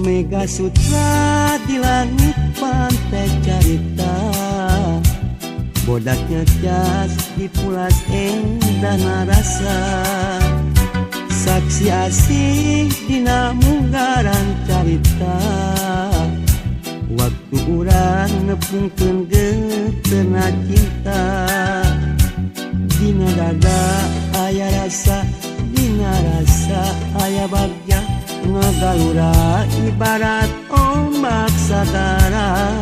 Mega Sutra di langit pantai carita, bodaknya cas dipulas endah rasa. Saksi asih dina munggaran carita, waktu urang nepungkeun geutena cinta. Dina dada aya rasa, dina rasa aya bagja, ngagalura ibarat ombak sagara.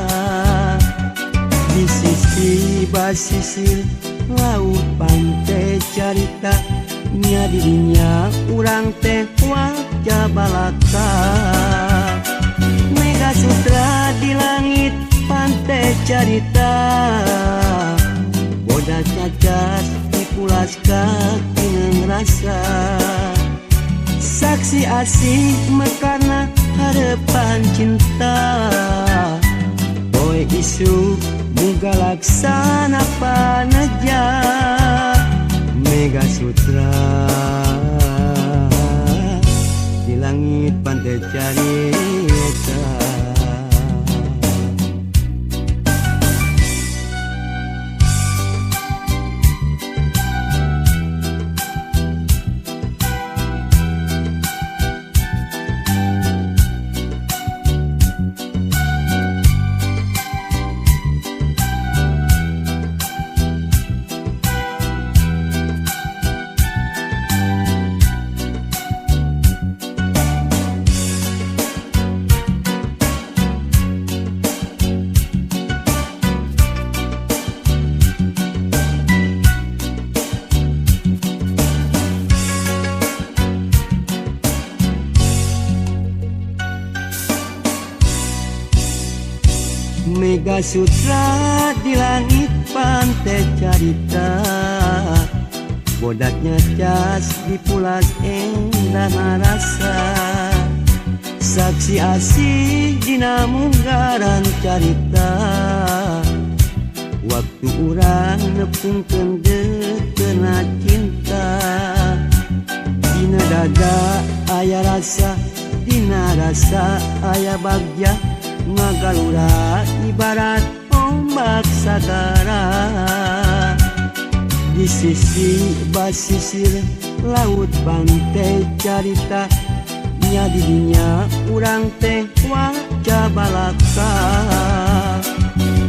Di sisi basisir laut pantai carita, nya dirinya urang teh wajah balaka. Mega Sutra di langit pantai carita, bodas cacat dipulas kaki rasa. Saksi asih mekarna harapan cinta, boy isu muga laksana paneja. Mega Sutra di langit pantai carita. Mega Sutra di langit pantai carita, bodaknya cas dipulas endah rasa. Saksi asih dina munggaran carita, waktu urang nepungkeun geutena cinta. Dina dada aya rasa, dina rasa aya bagja, ngagalura ibarat ombak sagara. Di sisi basisir laut pantai carita, nya didinya urang teh wajah balaka.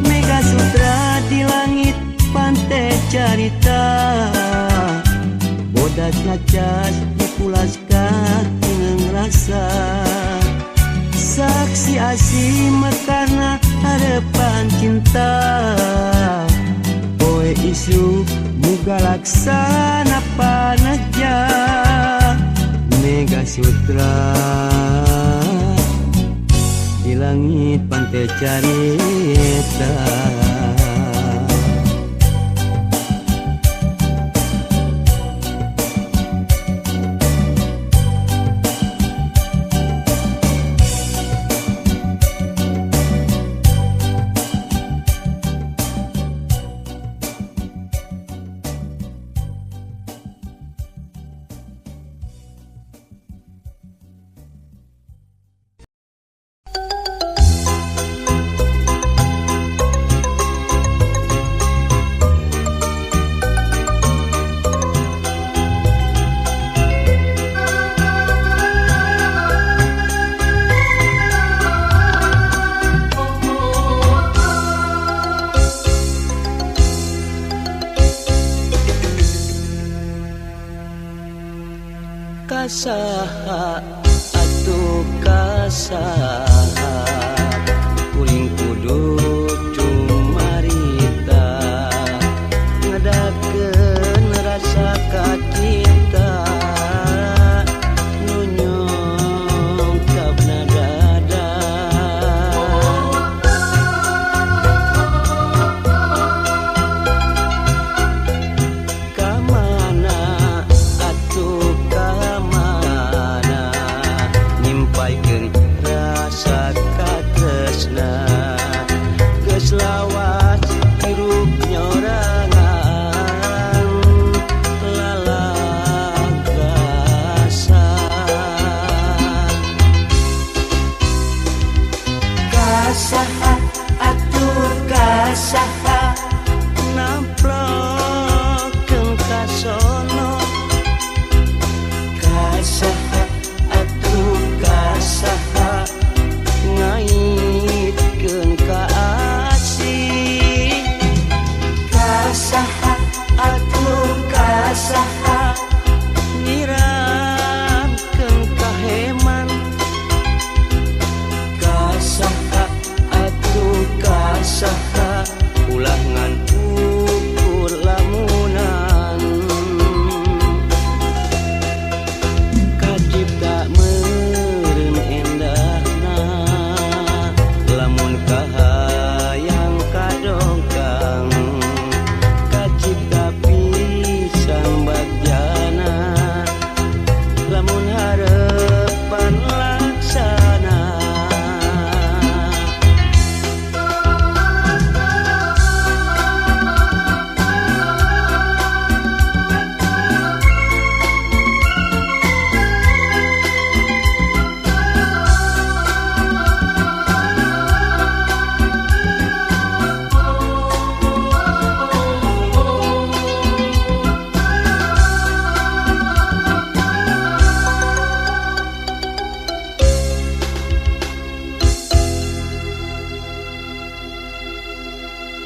Mega Sutra di langit pantai carita, bodas ngacas dipulas kaki rasa. Saksi asih mekarna harapan cinta, poe isu muga laksana paneja. Mega Sutra di langit pantai carita. Kasaha atuh kasaha kuring kudu cumarita, ngadakeun rasa kacinta nu nyungkapna dada. Kamana atuh kamana nyimpaikeun.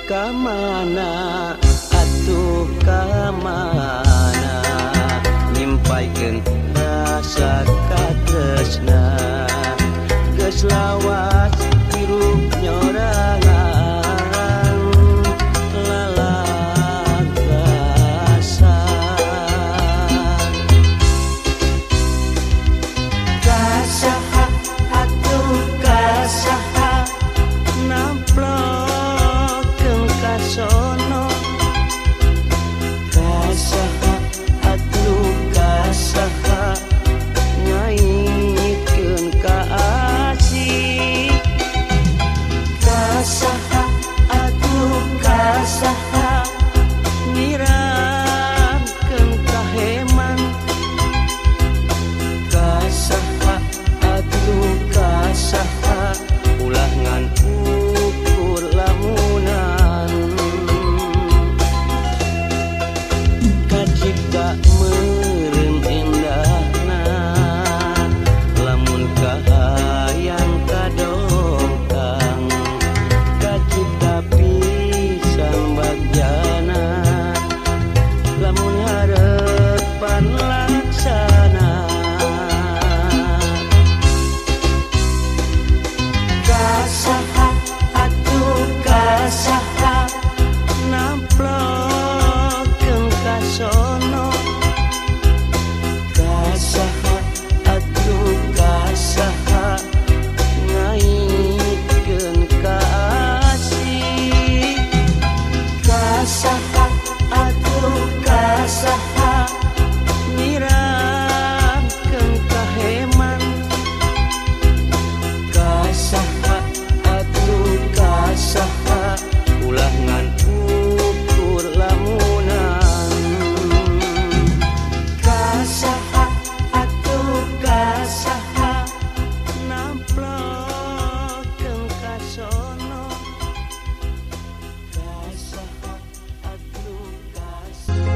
Ka mana atuh ka mana nyimpaikeun rasa katresna geus lawas hirup nyorangan lalagasan kasaha atuh kasaha namplokeun kasono kasaha atuh kasaha ngaitkeun ka asih kasaha atuh kasaha nyiramkeun kaheman kasaha atuh kasaha ulah ngan ukur lamunan kacipta meureun endahna lamun kahayang kadongkang kacipta pisan bagjana lamun harepan laksana kasaha atuh kasaha namplokeun kasono kasaha atuh kasaha ngaitkeun ka asih kasaha atuh kasaha nyiramkeun kaheman kasaha atuh kasaha ulah ngan ukur lamunan kasaha atuh kasaha namplokeun kasono kasaha atuh kasaha.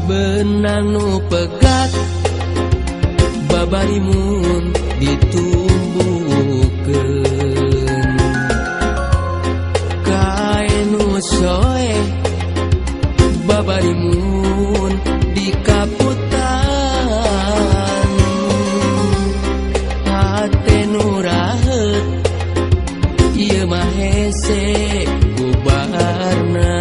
Benang nu pegat babarimun ditumbuhkeun kaen nu soeh babarimun dikaputan hate nu raheut ieu mah hese bubarna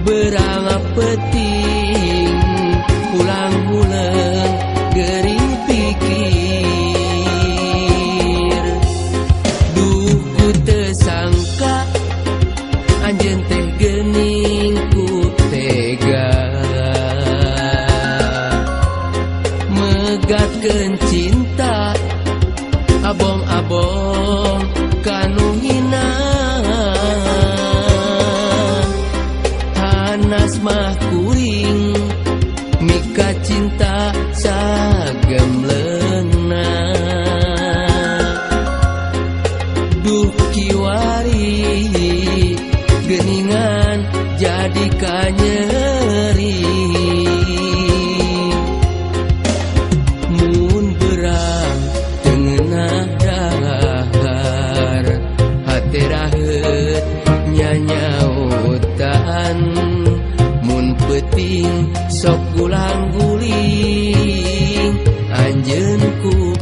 berang peting pulang huleung gering pikir duh ku teu sangka anjeun teh geuning ku tega megatkeun cinta abong-abong kanu hina hanas mah kuring mika cinta sagemleungna duh kiwari geuningan jadi kanyeri mun berang teu ngeunah dahar hate raheut nyanyautan mun peuting sok gulang-guling anjeun ku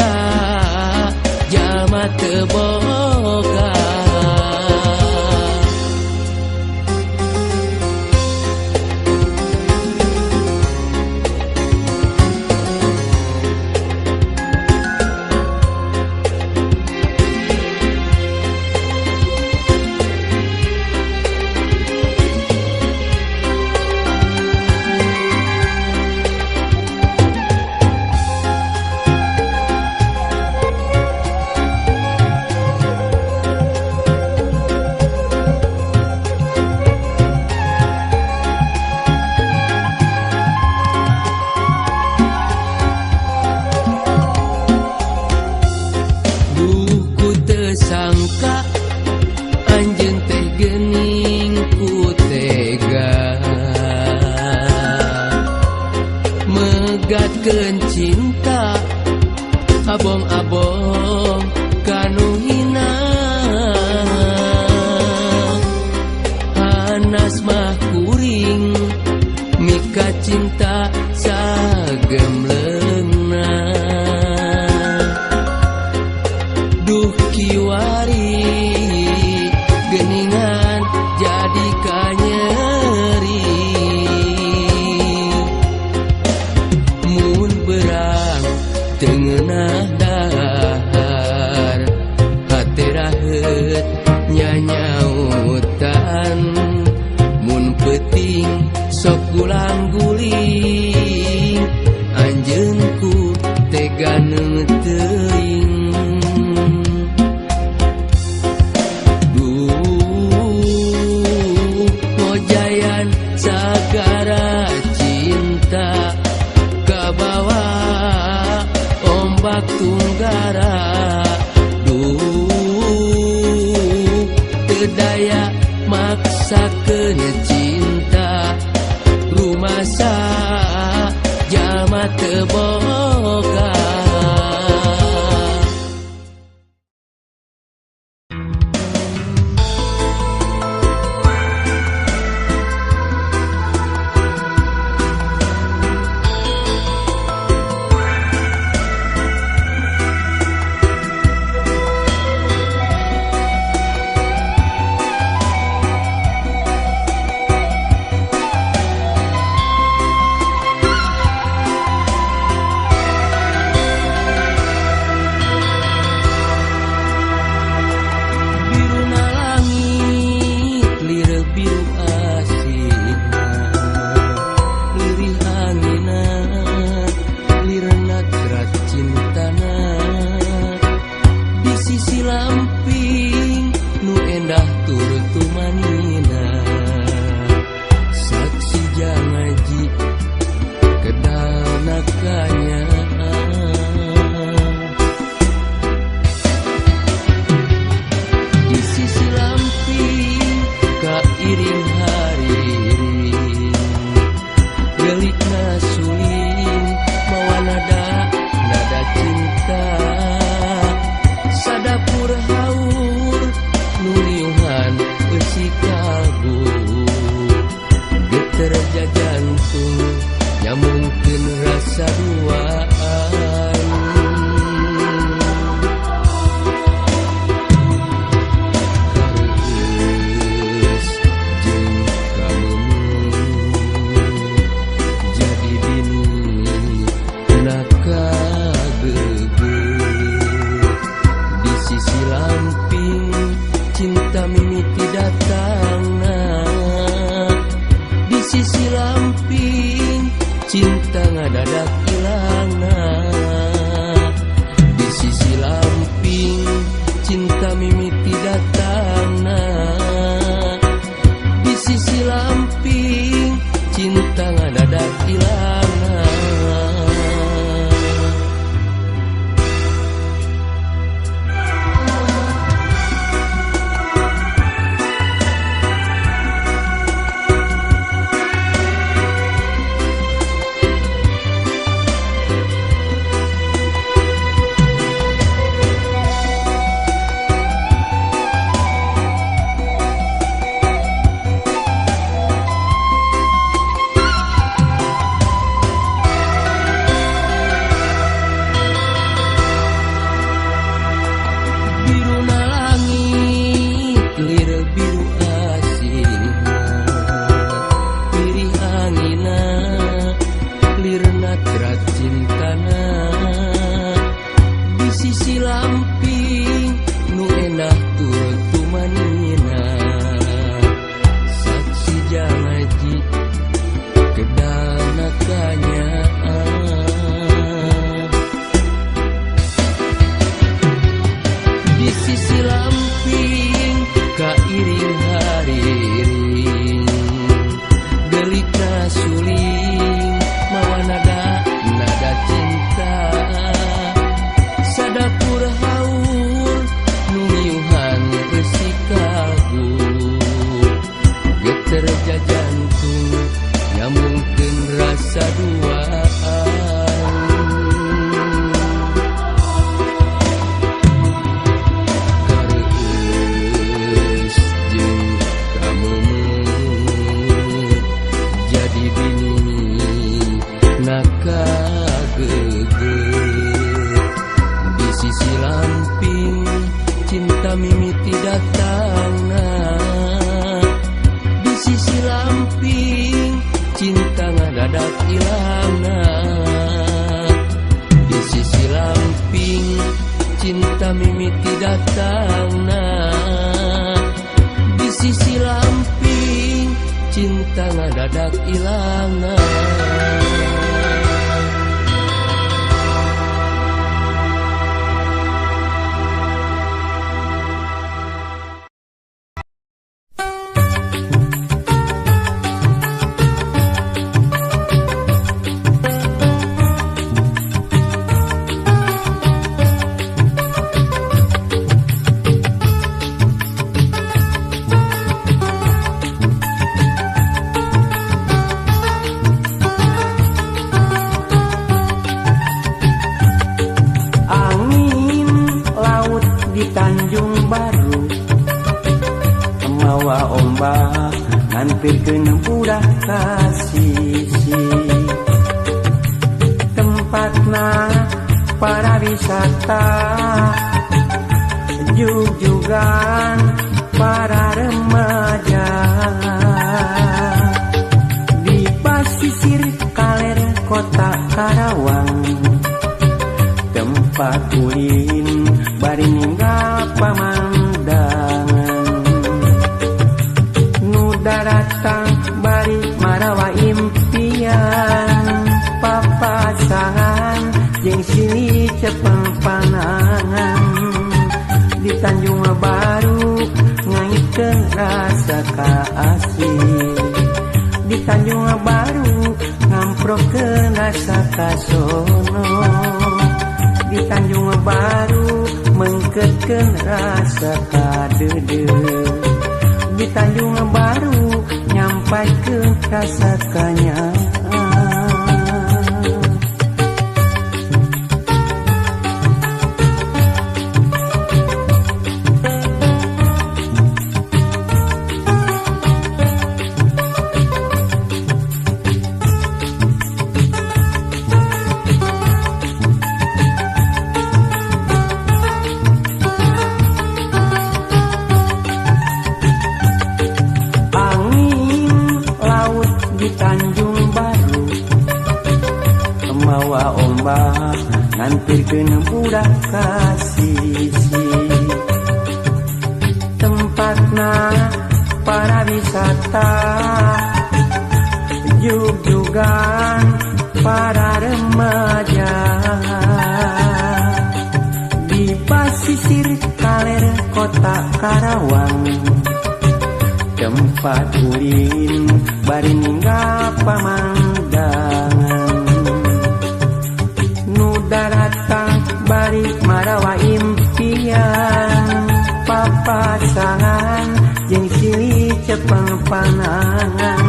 cinta jalma teu boga. Sangka anjeun teh geuning ku tega megatkeun cinta abong-abong kanu hina. Hanas mah kuring mika cinta sagemleungna. Duh kiwari geningan jadi kanyeri. Mun berang teu ngeunah dahar hate raheut nyanyautan. Mun peuting sok gulang-guling anjeun ku tega teuing. Sagara cinta kabawa ombak tunggara. Duh teu daya maksakeun cinta rumasa jalma teu boga. sisi lamping nu endah tur tumanina saksi janji kedana kanyaah. Di sisi lamping kairing hariring delikna suling mawa nada nada cinta sadapur haur nu miuhan reusi kagu geter jajantung nyambungkeun rasa duaan. Kareueus jeung kameumeuh jadi bini nakageugeuh. Di sisi lamping cinta mimiti datangna, di sisi lamping cinta ngadadak ilangna, di sisi lamping cinta mimiti datangna, di sisi lamping cinta ngadadak ilangna. Ngantirkeun budak ka sisi tempatna para wisata jugjugan para remaja di pasisir kaler kota Karawang tempat ulin bari ninggal pamandangan daratang bari marawa impian papasangan jeung silih cepeng panangan di Tanjung Baru ngaitkeun rasa kaasih di Tanjung Baru ngamprokeun rasa kasono di Tanjung Baru mengketkeun rasa kadeudeuh di Tanjung Baru nyampaikeun rasa kanyaah. Ngantirkeun budak ka sisi tempatna para wisata jugjugan para remaja di pasisir kaler kota Karawang tempat ulin bari ninggal pamandangan daratang bari marawa impian papasangan jeung silih cepeng panangan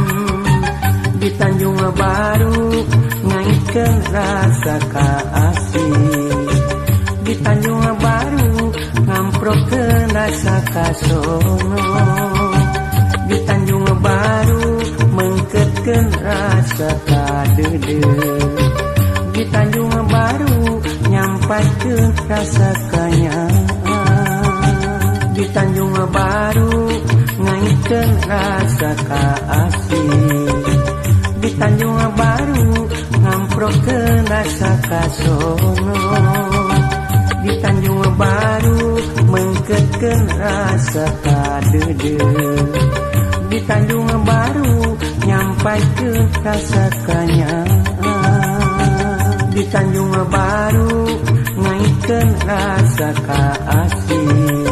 di Tanjung Baru ngaitkeun rasa kaasih di Tanjung Baru ngamprokeun rasa kasono di Tanjung Baru mengketkeun rasa kadeudeuh di Tanjung Baru nyampaikeun rasa kanyaah di Tanjung Baru ngaitkeun rasa kaasih di Tanjung Baru ngamprokeun rasa kasono di Tanjung Baru mengketkeun rasa kadeudeuh. Di Tanjung Baru nyampaikeun rasa kanyaah. Di Tanjung Baru ngaitkeun rasa kaasih.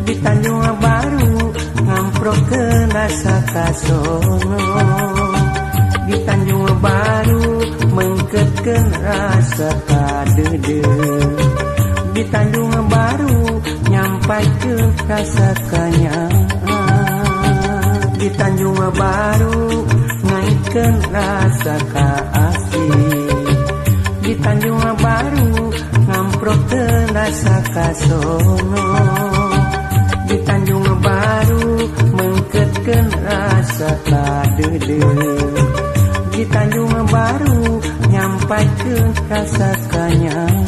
Di Tanjung Baru ngamprokeun rasa kasono. Di Tanjung Baru mengketkeun rasa kadeudeuh. Di Tanjung Baru nyampaikeun rasa kanyaah. Di Tanjung Baru ngaitkeun rasa kaasih. Di Tanjung Baru ngamprokeun rasa kasono. Di Tanjung Baru mengketkeun rasa kadeudeuh. Di Tanjung Baru nyampaikeun rasa kanyaah.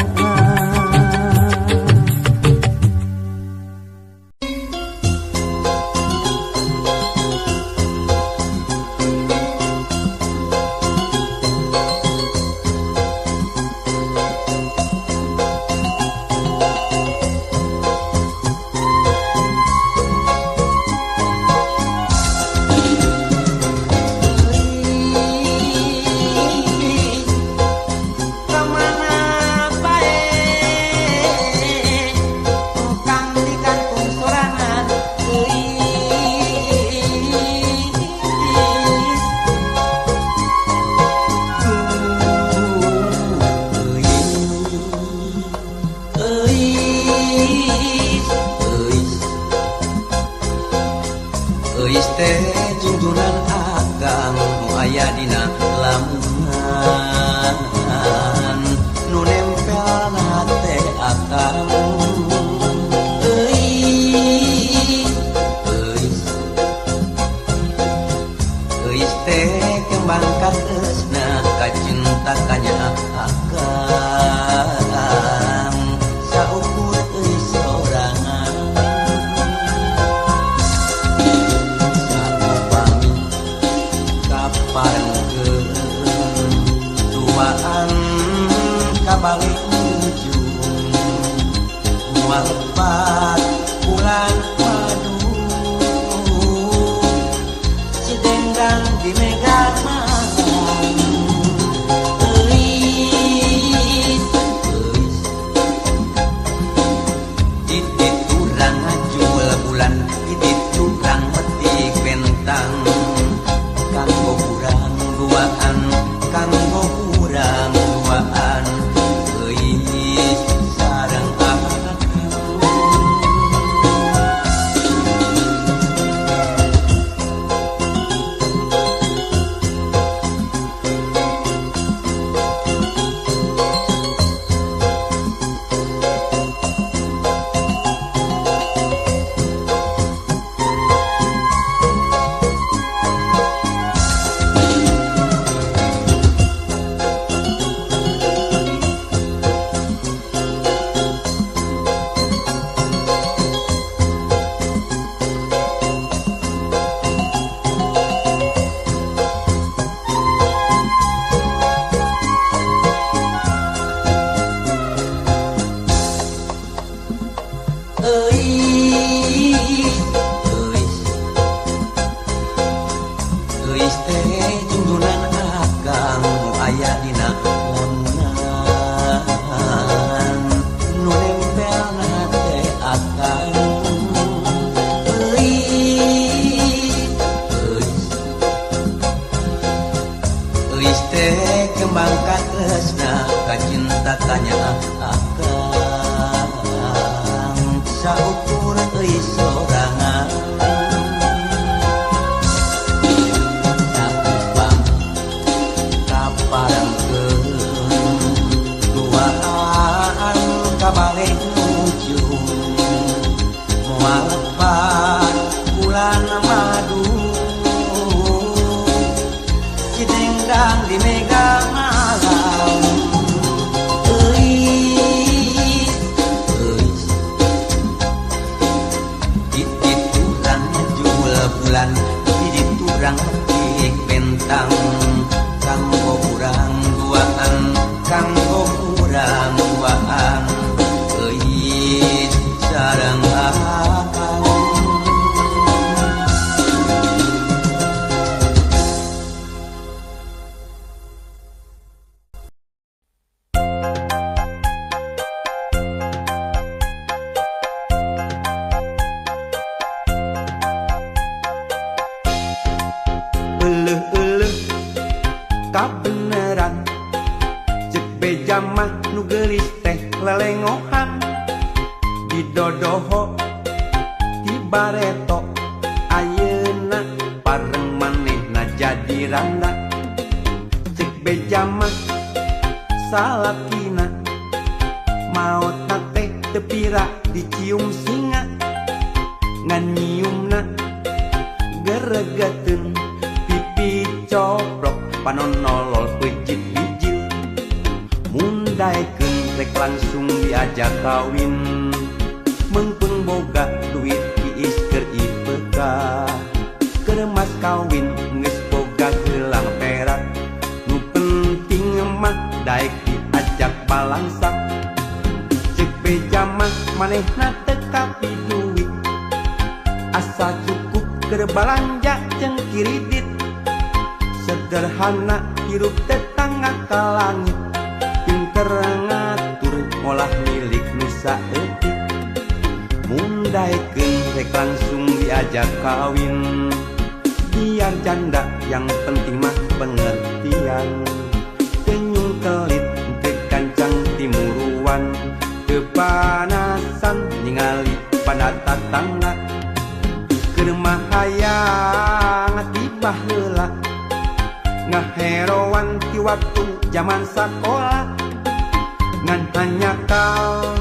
Akang saukur euy sorangan. Didodoho ti bareto ayeuna pareng manehna jadi randa. Cek beja mah salakina maotna teh teu pira dicium singa. Ngan nyiumna geregeteun pipi coplok panon nolol peucit bijil. Mun daekeun rek langsung diajak kawin. Meungpeung boga duit tiis keur IPK. Keur mas kawin geus boga gelang perak. Nu penting mah daek diajak balangsak. Cek beja mah manehna teu kapi duit. Asa cukup keur balanja jeung kiridit. Sederhana hirup tetangga ka langit. Pinter ngatur ngolah milik nu saeutik. Mun daekeun rek langsung diajak kawin. Biar janda yang penting mah pengertian. Senyum kelit teu gancang timuruan. Teu panasan ningali pada tatangga. Keur mah hayang tiba heula. Ngaheroan ti waktu jaman sakola. Ngan hanyakal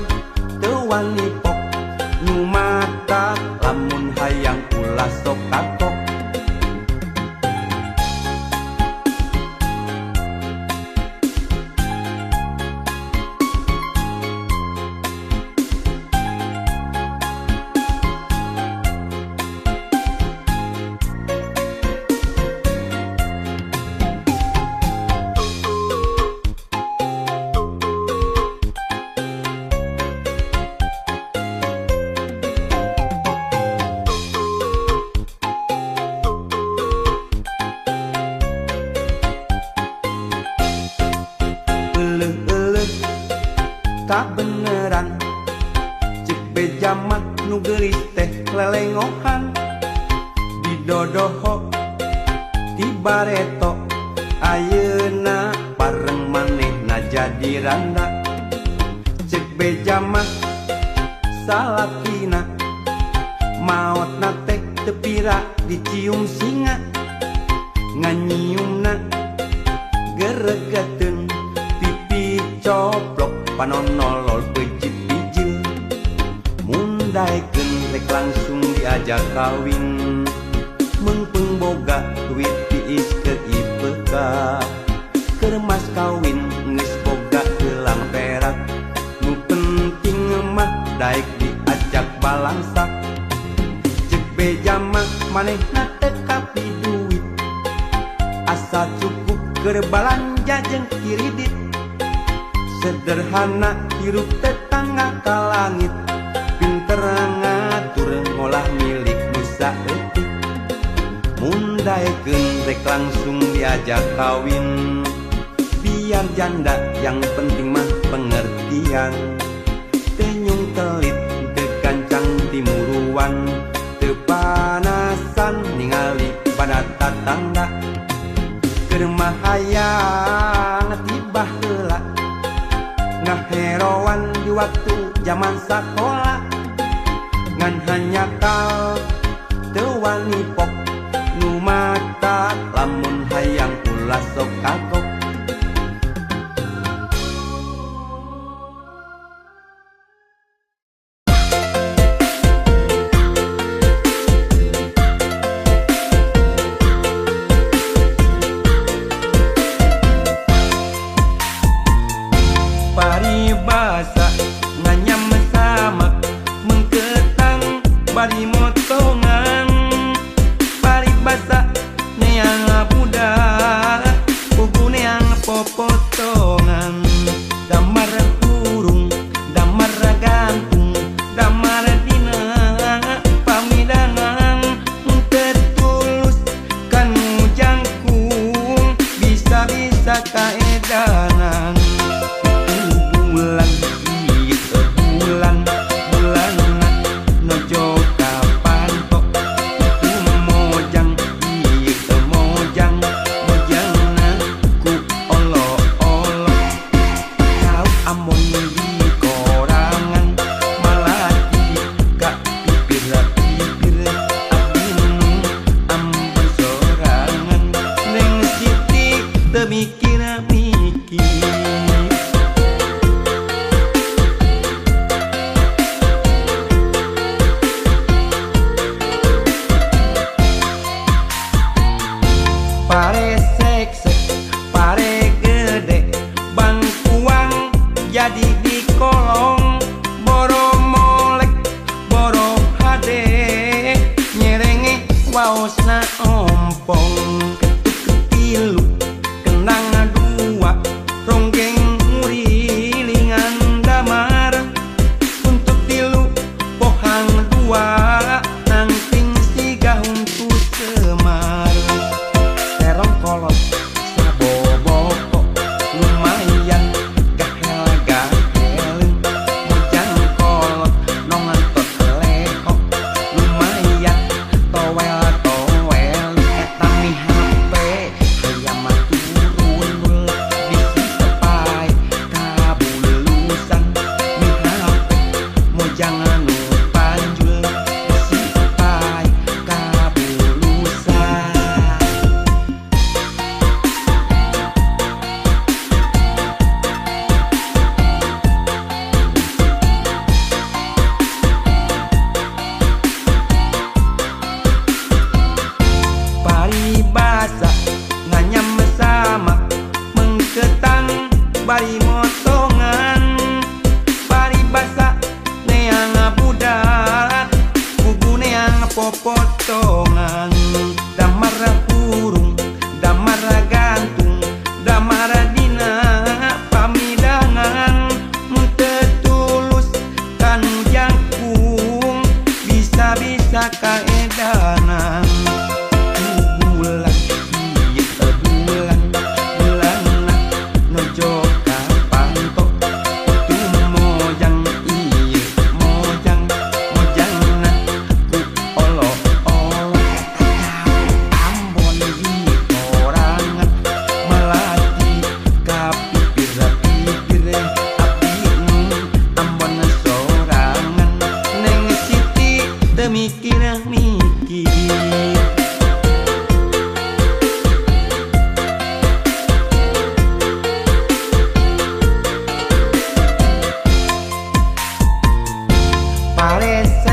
teu wani pok. Nu mata lamun hayang ulah sok kapok. Kabeneran cek beja mah nu geulis teh lelengohan. Didodoho ti bareto ayeuna pareng manehna jadi randa. Cek beja mah salakina maotna teh teu pira dicium singa. Ngan nyiumna geregeteun pipi coplok panon nolol peucit bijil. Mun daekeun rek langsung diajak kawin. Meungpeung boga duit tiis keur IPK. Keur mas kawin geus boga gelang perak. Nu penting mah daek diajak balangsak. Cek beja mah manehna teu kapi duit. Asa cukup keur balanja jeung kiridit. Sederhana hirup tetangga ka langit. Pinter ngatur ngolah milik nu saeutik. Mun daekeun rek langsung diajak kawin. Biar janda yang penting mah pengertian. Tenyung kelit teu gancang timuruan. Teu panasan ningali pada tatangga. Keur mah hayang tiba heula. Ngaheroan di waktu jaman sakola. Ngan hanyakal teu wani pok. Nu mata lamun hayang ulah sok kagok. Paribasa nganyam samak mengketang bari motongan. Paribasa neang budak buku neang popotongan. Damar hurung damar gantung damar dina pamidangan. Tetulus kanu jangkung bisa-bisa kaedanan. Bulan ieu bulan bulanna nojo kapantok. Itu mojang ieu mojang mojangna ku olo-olo. Kau amon di korangan malati Paosna ompong ketuk tilu kendang dua ronggeng ngurilingan damar untuk tilu pohang dua nangking siga huntu semar terong kolot saboboko lumayan gahel gaheleun mojang kolot nongantot lekok lumayan towel towel eta mi HP hayam turun bisi tepai kabulusan mi HP mojang anu panjul bisi tepai kabulusan. Paribasa nganyam sama mengketang bari motongan paribasa neang budak bubu neang popotongan damar hurung damar gantung damar dina pamidangan mun teu tulus kanu jangkung bisa-bisa kaedanan. Bulan ieu bulan bulanna nojo ka panto tu mojang ieu mojang mojangna ku olo olo eta Ambon di korangan melati ka pipir pipir abdi nu Ambon sorangan Neng Siti teu mikir mikir. Parece